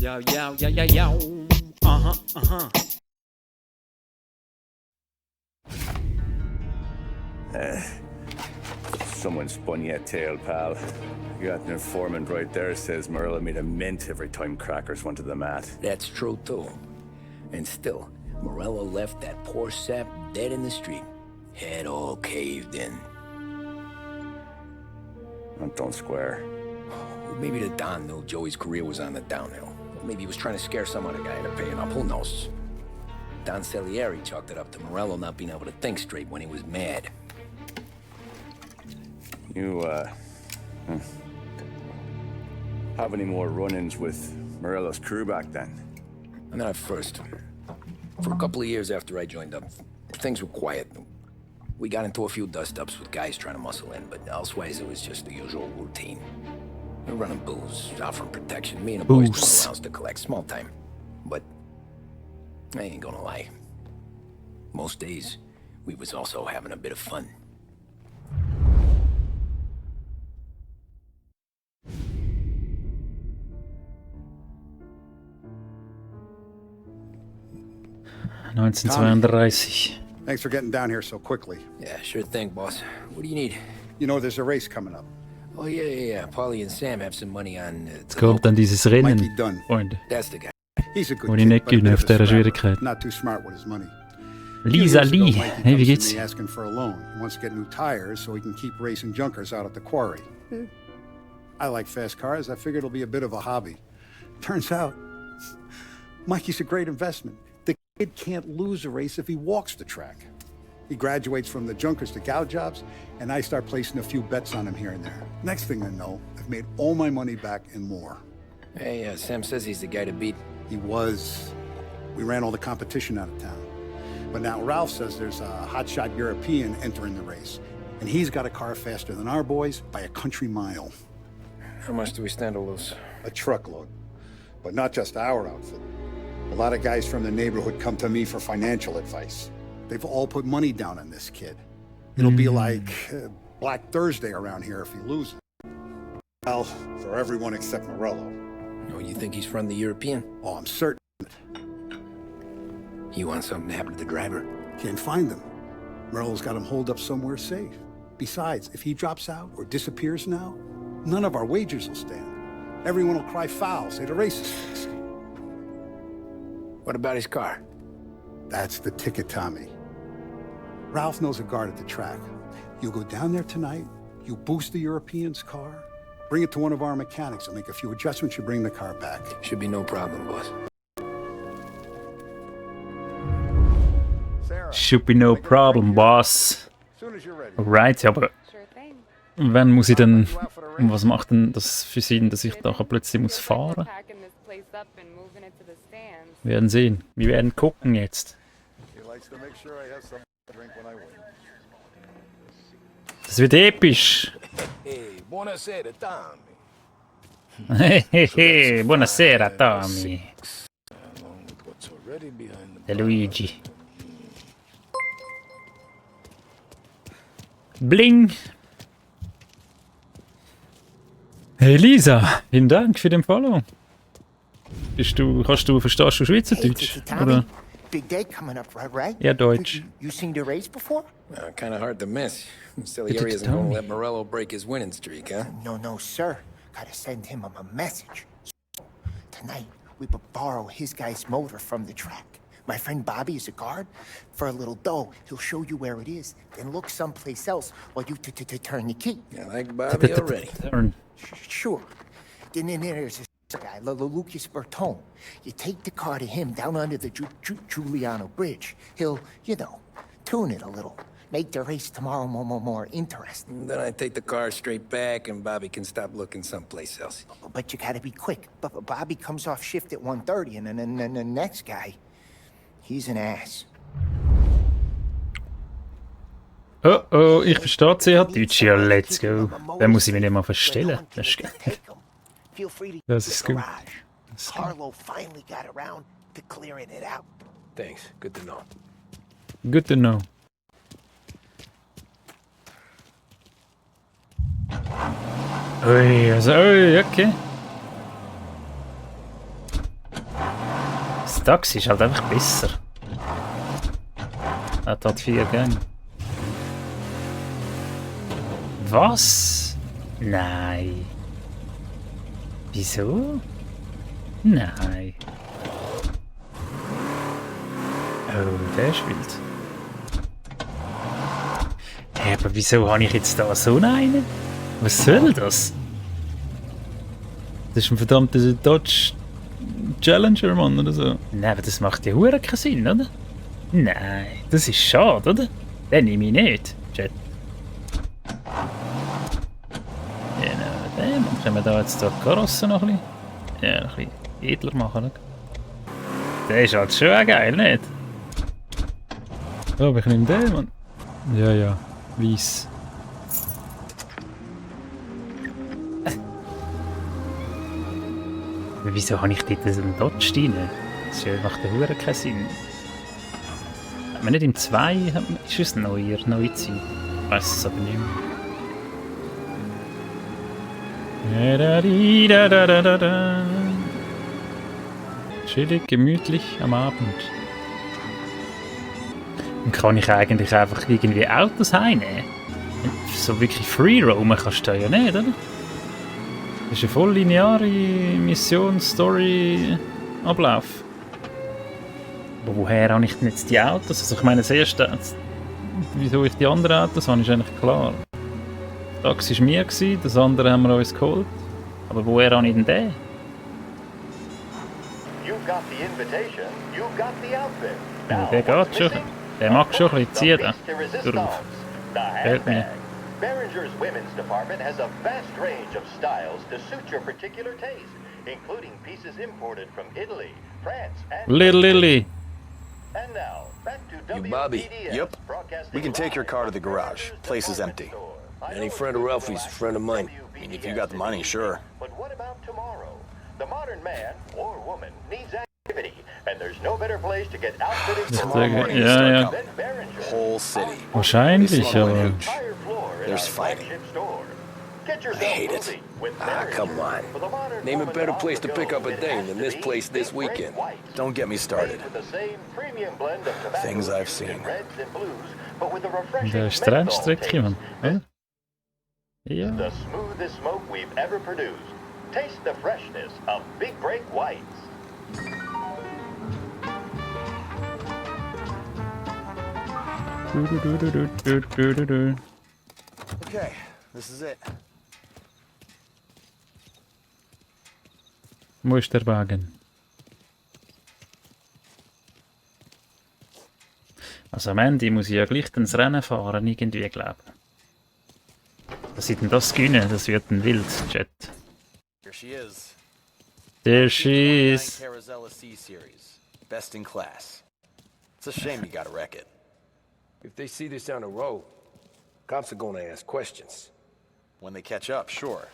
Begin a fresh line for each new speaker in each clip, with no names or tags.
Yo, yo, yo, yo, yo. Uh-huh, uh-huh.
Someone spun you a tail, pal. You got an informant right there says Morello made a mint every time crackers went to the mat.
That's true, too. And still, Morello left that poor sap dead in the street. Head all caved in.
That don't square.
Well, maybe the Don knew Joey's career was on the downhill. Maybe he was trying to scare some other guy into paying up. Who knows? Don Salieri chalked it up to Morello not being able to think straight when he was mad.
You, have any more run-ins with Morello's crew back then?
Not at first. For a couple of years after I joined up, things were quiet. We got into a few dust-ups with guys trying to muscle in, but elsewise it was just the usual routine. We were running booze, offering protection. Me and the boys going around to collect small time. But I ain't gonna lie. Most days, we was also having a bit of fun.
Thanks for getting down here so quickly.
Yeah, sure thing, boss. What do you need?
You know there's a race coming up.
Oh, yeah. Paulie and Sam have some money on...
Es kommt dann dieses Rennen,
Mikey Dunn.
Freunde.
That's the guy.
He's a good
Wo die
kid,
nicht
but a bit
gewinnen
of
auf
a
dieser
scrapper.
Schwierigkeit.
Not too smart with his money.
Lisa
Years ago,
Lee.
Mikey
Hey, wie
comes to
geht's?
me asking for a loan. He wants to get new tires so he can keep racing junkers out at the quarry. I like fast cars. I figured it'll be a bit of a hobby. Turns out, Mikey's a great investment. The kid can't lose a race if he walks the track. He graduates from the junkers to gal jobs, and I start placing a few bets on him here and there. Next thing I know, I've made all my money back and more.
Hey, Sam says he's the guy to beat.
He was. We ran all the competition out of town. But now Ralph says there's a hotshot European entering the race. And he's got a car faster than our boys by a country mile.
How much do we stand to lose?
A truckload. But not just our outfit. A lot of guys from the neighborhood come to me for financial advice. They've all put money down on this kid. It'll be like Black Thursday around here if he loses. Well, for everyone except Morello.
Oh, you think he's from the European?
Oh, I'm certain.
You want something to happen to the driver?
Can't find him. Morello's got him holed up somewhere safe. Besides, if he drops out or disappears now, none of our wagers will stand. Everyone will cry foul, say the race is fixed.
What about his car?
That's the ticket, Tommy. Ralph knows a guard at the track. You go down there tonight, you boost the European's car, bring it to one of our mechanics, and make a few adjustments, you bring the car back.
Should be no problem, boss.
Should be no problem, boss. Alright, ja, aber wann muss ich denn... Was macht denn das für Sinn, dass ich da plötzlich muss fahren? Wir werden sehen. Wir werden gucken jetzt. Das wird episch.
Hey, buonasera, Tommy.
Hey, buonasera, Tommy. Der Luigi. Bling! Hey Lisa, vielen Dank für den Follow. Verstehst du Schweizerdeutsch? Oder?
Big day coming up, right?
Ja, Deutsch.
You seen the race before?
Kind of hard to miss. Salieri isn't going to let Morello break his winning streak, huh?
No, sir. Gotta send him a message. Tonight, we will borrow his guy's motor from the track. My friend Bobby is a guard. For a little dough, he'll show you where it is, then look someplace else while you turn the key.
I like Bobby already.
Sure. Then there's this guy, Lucas Bertone. You take the car to him down under the Giuliano Bridge. He'll, tune it a little. Make the race tomorrow more interesting.
Then I take the car straight back and Bobby can stop looking someplace else.
But you gotta be quick. But Bobby comes off shift at 1:30 and then the next guy, he's an ass.
Oh, ich verstehe sehr Deutsch. Ja, let's go. Dann muss ich mich nicht mal verstellen. Das ist geil. Das ist gut.
Carlo finally got around to clearing it out.
Thanks. Good to know.
Good to know. Ui, okay. Das Taxi ist halt einfach besser. Er hat 4 Gänge. Was? Nein. Wieso? Nein. Oh, der ist wild. Hä, aber wieso habe ich jetzt da so einen? Was soll das? Das ist ein verdammter Dodge Challenger, Mann, oder so. Nein, aber das macht ja hure keinen Sinn, oder? Nein, das ist schade, oder? Den nehme ich nicht, Chat. Genau, den. Dann können wir da jetzt die Karosse noch ein bisschen edler machen. Nicht? Der ist halt schon geil, nicht? Oh, aber ich nehme den, Mann. Ja, weiss. Wieso habe ich dort einen Dodge drin? Das macht ja hure keinen Sinn. Hat man nicht im 2 ist es neuer, neue Zeit? Ich weiss es aber nicht mehr. Chillig, gemütlich am Abend. Dann kann ich eigentlich einfach irgendwie Autos heimnehmen. So wirklich free-roamen kannst du da ja nicht, oder? Das ist eine voll lineare Mission-Story-Ablauf. Aber woher habe ich denn jetzt die Autos? Also ich meine, das erste, wieso ich die anderen Autos habe, ist eigentlich klar. Das Taxi war mir, das andere haben wir uns geholt. Aber woher habe ich denn den? Ja, der geht schon. Der mag schon ein bisschen ziehen. Darauf. Fällt mir.
Behringer's Women's Department has a vast range of styles to suit your particular taste, including pieces imported from Italy, France, and
Little Lily.
And now, back to
You Bobby?
WPDS,
Yep.
broadcasting
We can take your
live
car to the
from
garage.
Behringer's
Place is
department
empty.
store.
Any friend of Ralphie's, a friend of mine.
I mean, if you got the money, sure.
But what about tomorrow? The modern man or woman needs activity, and there's no better place to get outfitted for
Sehr
more
gut. Ja.
than Behringer.
Whole city.
Wahrscheinlich, aber...
Entire floor in
There's
our
fighting.
flagship store. Get
I
yourself
hate it.
moving with
Ah,
Behringer.
come on.
For the modern
Name a
woman
better
on
place
the
to pick
go,
up a
it
dame
has
than
to
this
be
place this
Big Red
weekend.
White.
Don't get me started.
Made with the same premium blend of tobacco
Things I've
used in
seen.
reds and blues, but with a refreshing
Der ist
menthol
Trendstrecke, Mann.
taste.
Ja.
The smoothest smoke we've ever produced. Taste the freshness of Big Break Whites.
Okay, this is it.
Wo ist der Wagen? Also am Ende muss ich ja gleich das Rennen fahren, irgendwie glauben. Was ich denn das gewinnen? Das wird ein wild, Chat.
Here she is.
There she
29
is.
Carazella C-Series. Best in class. It's a shame you gotta wreck it.
If they see this on the road, cops are gonna ask questions.
When they catch up, sure.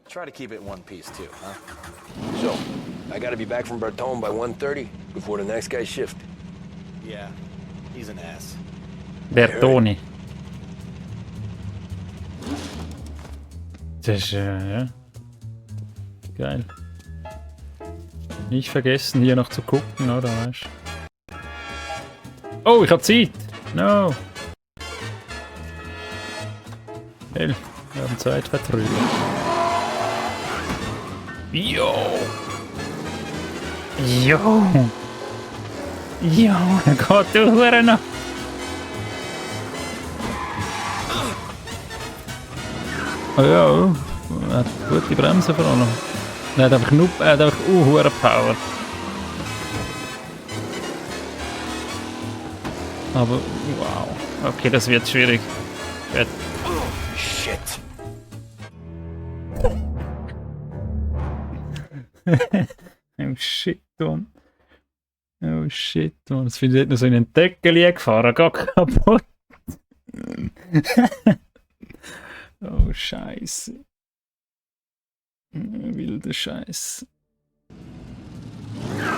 Try to keep it in one piece too, huh?
So, I gotta be back from Bertone by 1:30 before the next guy's shift.
Yeah, he's an ass.
Bertoni. Das ist, ja. Geil. Nicht vergessen, hier noch zu gucken, oder weißt du? Oh, ich hab Zeit! No! Hell, wir haben Zeit vertrübt. Jo! Jo! Jo, Gott, du Hurenöff! Oh ja, er hat gute Bremsen vor allem. Er hat einfach hohe Power. Aber wow. Okay, das wird schwierig. Gut.
Shit.
Oh shit, Mann. Oh shit, Mann. Das finde ich noch so in den Deckel gefahren. Gar kaputt. Oh Scheiße. Wilder Scheiß.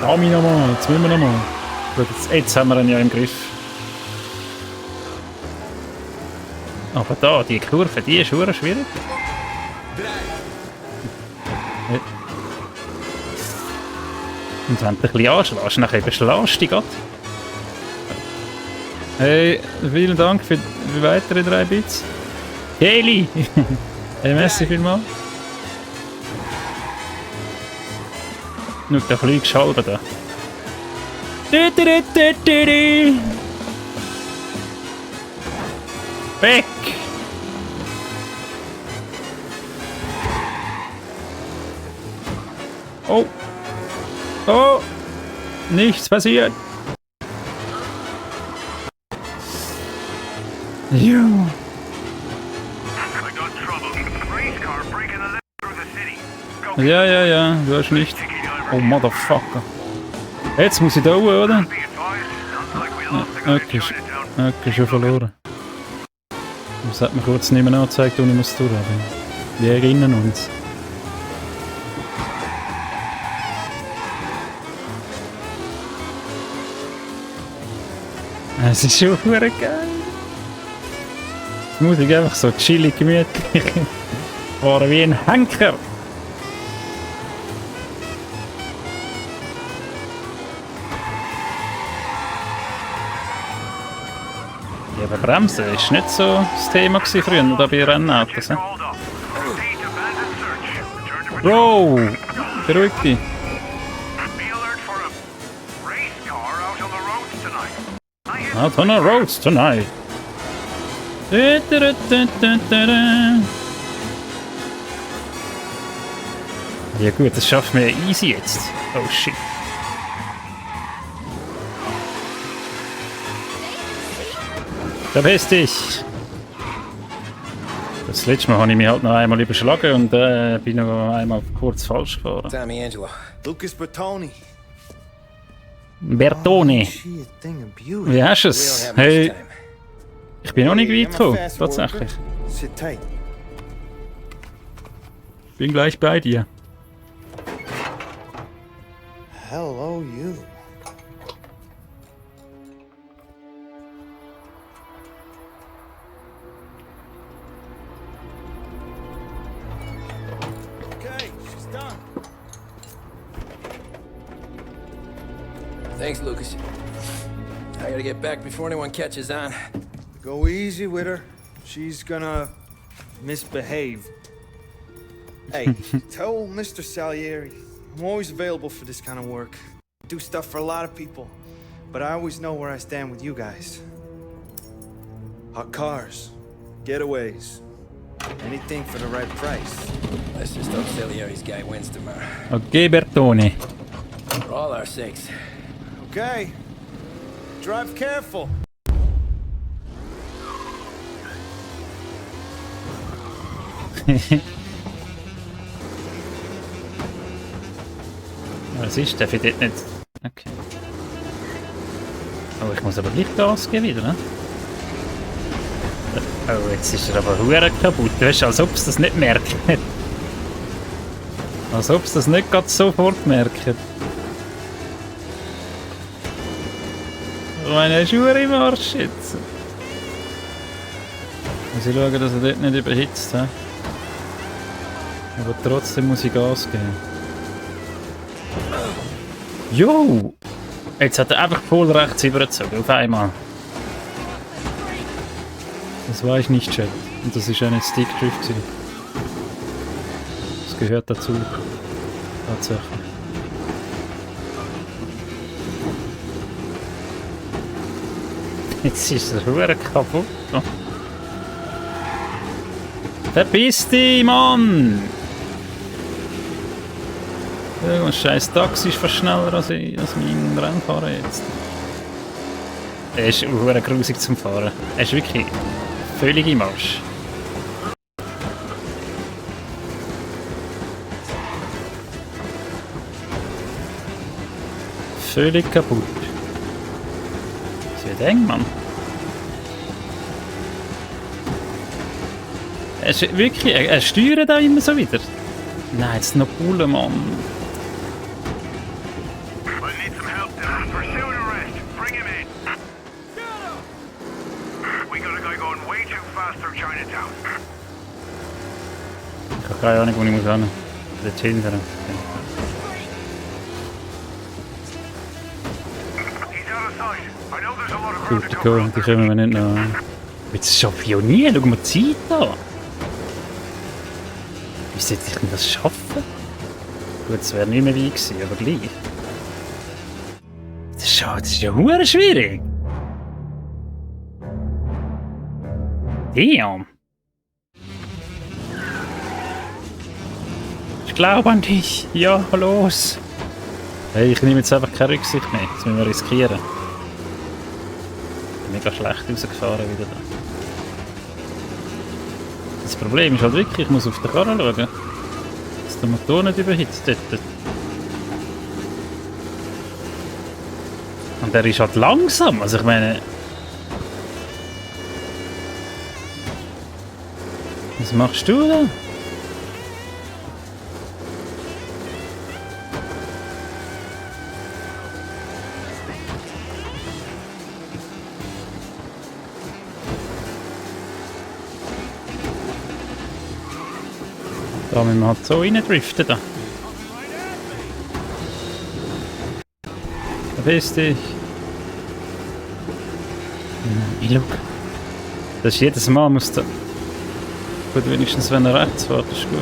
Dami nochmal, jetzt müssen wir nochmal. Gut, jetzt haben wir ihn ja im Griff. Aber da, die Kurve, die ist verdammt schwierig. Und wenn du ein bisschen anschlägst, dann beschlägst du dich grad. Hey, vielen Dank für die weiteren 3 Bits. Heli! Hey, merci vielmals. Nur der fliegst halber da. Weg! Oh! Oh! Nichts passiert! Jo! Ja, du hast nicht. Oh, Motherfucker. Jetzt muss ich da oben, oder? Okay, schon verloren. Das hat mir kurz nicht mehr angezeigt, wo ich muss durch. Wir erinnern uns. Es ist schon geil. Die Musik einfach so chillig, gemütlich. Fahren wie ein Henker. Ja, aber Bremsen ist nicht so das Thema früher, da bei Rennautos. Bro, beruhig dich. Out on the roads tonight. Ja gut, das schaffen wir easy jetzt. Oh shit. Verpiss dich! Das letzte Mal habe ich mich halt noch einmal überschlagen und bin noch einmal kurz falsch gefahren.
Tommy Angelo.
Lucas Bertoni.
Bertone. Wie hast du es? Hey, ich bin noch nicht weit gekommen, tatsächlich.
Sit tight.
Bin gleich bei dir.
Hello, you. Okay, she's done.
Thanks, Lucas. I gotta get back before anyone catches on.
Go easy with her. She's gonna misbehave. Hey, tell Mr. Salieri I'm always available for this kind of work. I do stuff for a lot of people, but I always know where I stand with you guys. Hot cars, getaways, anything for the right price.
Let's just hope Salieri's guy wins tomorrow.
Okay, Bertone.
For all our sakes.
Okay, drive careful.
Was ist? Darf ich dort nicht... Okay. Oh, ich muss aber gleich Gas geben wieder, ne? Oh, jetzt ist er aber hure kaputt. Du weißt, als ob es das nicht merkt. Als ob es das nicht gerade sofort merkt. Ich meine, er ist hure im Arsch jetzt. Muss ich schauen, dass er dort nicht überhitzt, he? Aber trotzdem muss ich Gas geben. Jo! Jetzt hat er einfach voll rechts übergezogen, auf einmal. Das war ich nicht, Chat. Und das ist eine Stickdrift. Das gehört dazu. Tatsächlich. Jetzt ist er verdammt kaputt. Oh. Verpiss dich, Mann! Irgendein scheiß Taxi ist fast schneller als mein Rennfahrer jetzt. Er ist verdammt grusig zum Fahren. Er ist wirklich völlig im Arsch. Völlig kaputt. Das wird eng, Mann. Er ist wirklich... Er steuert da immer so wieder. Nein, jetzt noch Bulle, Mann. Ich habe keine Ahnung, wo ich muss hin. Dort hinten. Gut, die kommen wir nicht noch. Jetzt schaffe ich ja nie. Schau mal die Zeit an. Wie sollte ich denn das schaffen? Gut, es wäre nicht mehr weit gewesen, aber gleich. Das ist ja hure schwierig. Damn. Ich glaube an dich. Ja, los. Hey, ich nehme jetzt einfach keine Rücksicht mehr. Das müssen wir riskieren. Ich bin mega schlecht rausgefahren wieder da. Das Problem ist halt wirklich, ich muss auf den Karren schauen, dass der Motor nicht überhitzt dort. Und der ist halt langsam, also ich meine... Was machst du da? Da müssen wir halt so reindriften. Da. Verpiss dich. Ich schau. Das ist jedes Mal muss da. Gut, wenigstens wenn er rechts fährt, ist gut.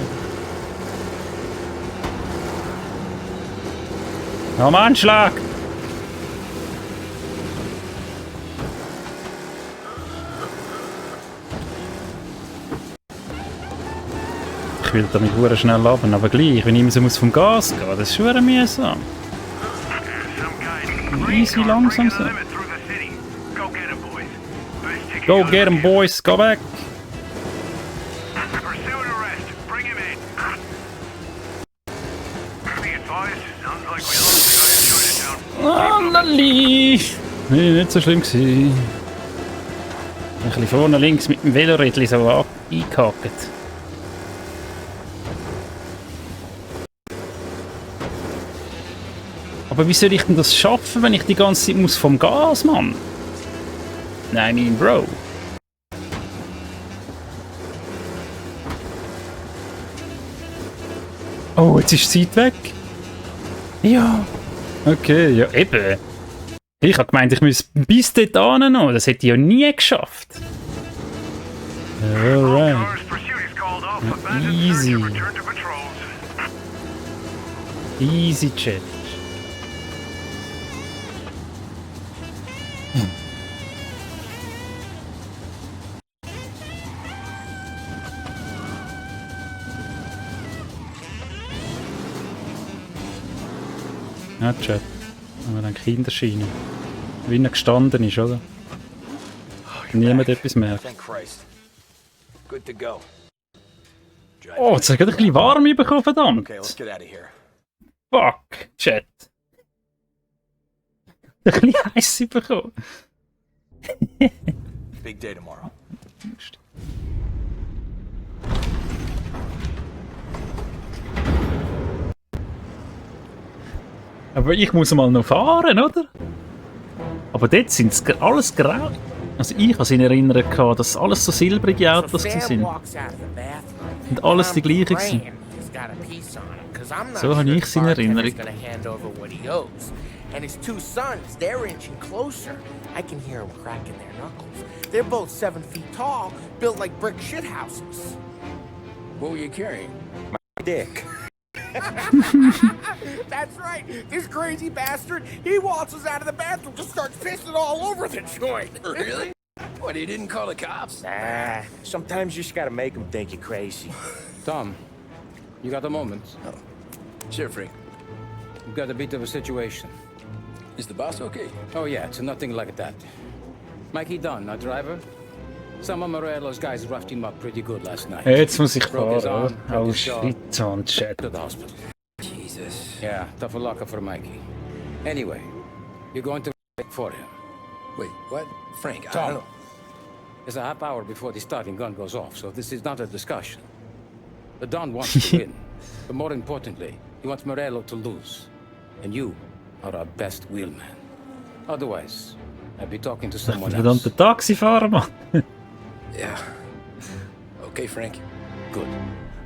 Am Anschlag! Ich will damit sehr schnell runter, aber gleich, wenn ich immer so vom Gas gehen muss, das ist schon mühsam. Easy langsam so. Go get him, boys, go back! Lali! Nee, nicht so schlimm gewesen. Ein bisschen vorne links mit dem Velorädchen so eingehakt. Aber wie soll ich denn das schaffen, wenn ich die ganze Zeit muss vom Gas, Mann? Nein, I mean, Bro. Oh, jetzt ist die Zeit weg. Ja. Okay, ja eben. Ich habe gemeint, ich müsse bis dort hin noch. Das hätte ich ja nie geschafft. Alright. Easy. Easy, Chat. Ja, Chat. Aber dann Kinderschiene. Wie er gestanden ist, oder? Niemand etwas merkt. Oh, jetzt hat er ein bisschen warm bekommen, verdammt! Fuck, Chat. Ein bisschen heiß bekommen.
Big day tomorrow.
Aber ich muss mal noch fahren, oder? Aber dort sind es alles grau. Also ich habe es in Erinnerung gehabt, dass alles so silbrige Autos sind. Und alles die gleichen sind. So habe ich es in Erinnerung.
And his two sons, they're inching closer. I can hear them cracking their knuckles. They're both 7 feet tall, built like brick shithouses.
What were you carrying?
My dick. That's right. This crazy bastard, he waltzes out of the bathroom, just starts pissing all over the joint.
Really? What, he didn't call the cops?
Nah, sometimes you just gotta make them think you're crazy.
Tom, you got a moment?
Oh. Sure, Frank.
We've got a bit of a situation.
Is the boss okay?
Oh yeah, it's nothing like that. Mikey Dunn, our driver. Some of Morello's guys roughed him up pretty good last night.
Jetzt muss ich
Broke his
fahren.
arm,
Oh
his jaw,
shit, on Chat.
to the hospital.
Jesus.
Yeah, tough luck for Mikey. Anyway, you're going to for him.
Wait, what? Frank, I
Tom,
don't know.
there's a half hour before the starting gun goes off, so this is not a discussion. The Don wants to win, but more importantly, he wants Morello to lose. And you are our best wheelman. Otherwise, I'd be talking to someone else.
Verdammte Taxifahrer, Mann.
Yeah. Okay, Frank.
Good.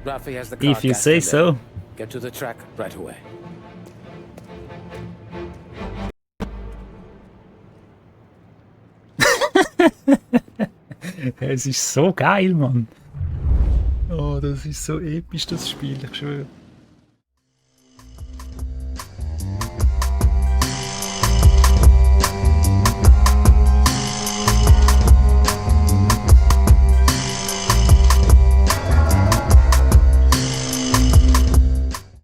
Rafi has the car.
If you
gassed
say
and
so.
ready. Get to the track right away.
Es ist so geil, Mann. Oh, das ist so episch, das Spiel, ich schwöre.